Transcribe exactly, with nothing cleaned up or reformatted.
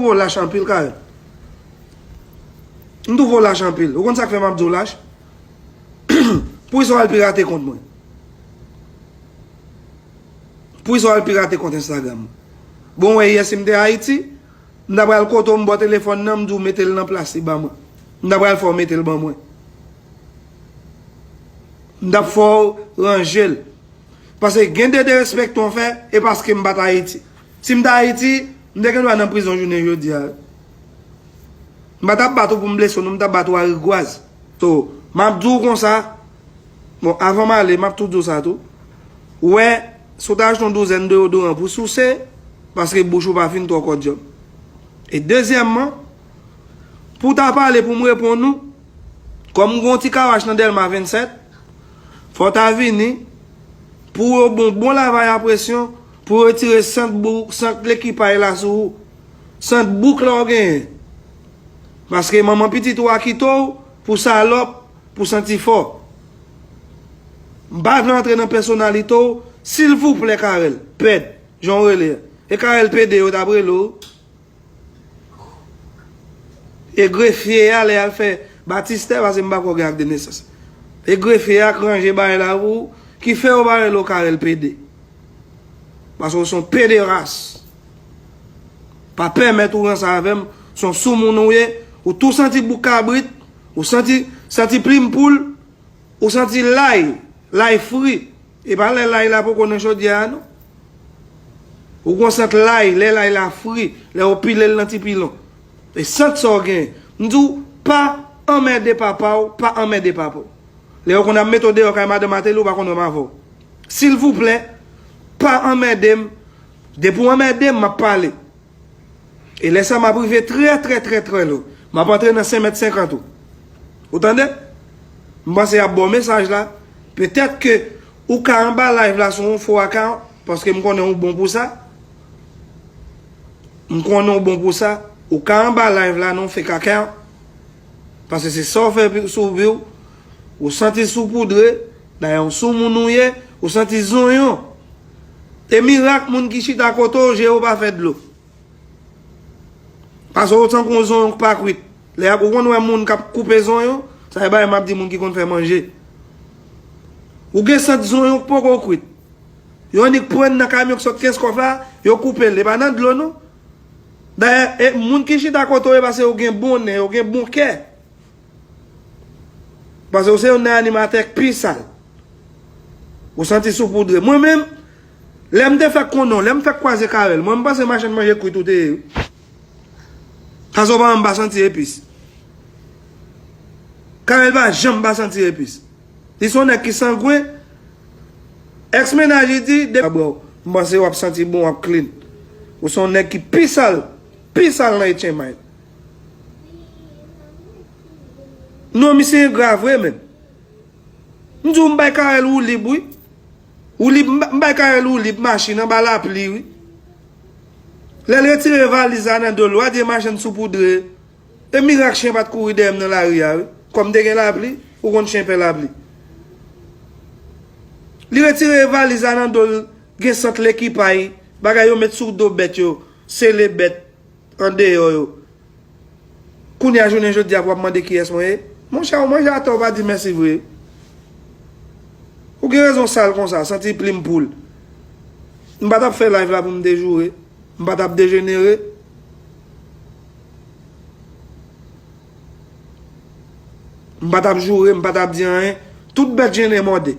twouve w lach anpil, Carel. M twouve w lach anpil. Ou konn sa k fè m ap di w lach? Poukisa w al pirate kont mwen? Poukisa w al pirate kont Instagram mwen? Bon, wè, yè, si m te Ayiti, m ta pral kote w, m ba w telefòn nan, m di w mete l nan plas li ba mwen. M ta pral fè w mete l ban mwen. M t ap fè w ranje l. Paske gen de derespekte w fè, e paske m pa t Ayiti. Si m t Ayiti, m te gen dwa nan prizon jounen jodi a. M pa t ap bat ou pou m blese w, non, m t ap bat ou a rigwaz. So, m ap di w konsa, bon, avan m ale, m ap tou di w sa tou. Ou wè, si w ta achte yon douzèn deodoran pou souse, paske bouch ou pa fin twò kòdyòm. E dezyèmman, pou w ta pale pou m reponn ou, kòm m gen yon ti kawach nan Dèlma vennsèt, fò w ta vini pou yo bon, bon lavay a presyon, pou yo retire sant bou, sant lekipay la sou ou, sant bouk la w genyen. Paske manman pitit ou a kite w pou salòp, pou santi fò. M pa vle antre nan pèsonalite w, silvouplè, Carel, pèd, jan w rele a. E Carel pede yo t ap rele w. E grefye a, lè y al fè batistè, paske m pa kwè w gen ak de nesans. E grefye a k ranje bagay la pou ou, ki fè yo pa rele w Carel pede. Paske w se yon pederas. Pa pèmèt ou ranse avè m, se yon soumoun ou ye, ou tou santi bouk kabrit, ou santi, santi plim poul, ou santi lay, lay fri. E pa lè lay la poko nan chodyè a, non. Ou gon sant lay, lè lay la fri, lè yo pile l nan ti pilon. E sant sa w genyen. M di w, pa anmède papa w, pa anmède papa w. Lè yo konn ap mete w deyò kay madan Mateli, ou pa konn wè m avè w. Silvouplè, pa anmède m. Depi w anmède m, m ap pale. E lè sa m ap rive trè, trè, trè, trè lwen. M ap antre nan senk mèt senkant ou. Ou tande? M panse y ap ba w mesaj la. Petèt ke ou ka anba live la sou yon fo akawont, paske m konnen ou bon pou sa. M konnen ou bon pou sa. Ou ka anba live la nan yon fake akawont. Paske se sa w fè pi-, sou vi w. Ou santi soupoudre, dayè yon soumoun ou ye, ou santi zonyon. E mirak moun ki chita kote w, je yo pa fè dlo. Paske ou tankou yon zonyon k pa kwit. Lè y ap, ou konn wè moun k ap koupe zonyon, sa e bagay m ap di moun ki konn fè manje. Ou gen sant zonyon k poko kwit. Yo annik pran nan kamyon k sot Kenskòf la, yo koupe l. E pa nan dlo, non. Dayè, e moun ki chita kote w, e paske yo gen bon nen, yo gen bon kè. Paske ou se youn nan animatè k pi sal. Ou santi soupoudre. Mwen menm, lè m te fèk konnen w, lè m fèk kwaze Carel, mwen m panse machann manje kwit ou te ye, wi. Paske w pa janm pa santi epis. Carel pa janm pa santi epis. Li se yon nèg ki sangwen. Èks mennaj li di, de, bro, m panse w ap santi bon, w ap clean. Ou se yon nèg ki pi sal, pi sal nan etchenmay. Non, misye engra vre, menn. M di w, m bay Carel woulib, wi. Woulib, m ba-, m bay Carel woulib machin anba lapli, wi. Lè l retire valiz la nan do l, w a di e machann soupoudre. E mirak chen pa t kouri dèyè m nan lari a, wi. Kòm te gen lapli, ou konn chen pè lapli. Li retire valiz la nan do l, gen sant lekipay, bagay yo met sou do bèt yo, sele bèt andeyò yo. Kounye a jounen jodi a pou w ap mande kiyès mwen ye? Monchè, ou manje atò, ou pa di mèsi vre. Ou gen rezon sal konsa, santi plim poul. M pa t ap fè live la pou m te joure. M pa t ap dejenere. M pa t ap joure, m pa t ap di anyen. Tout bèt jennen mòde.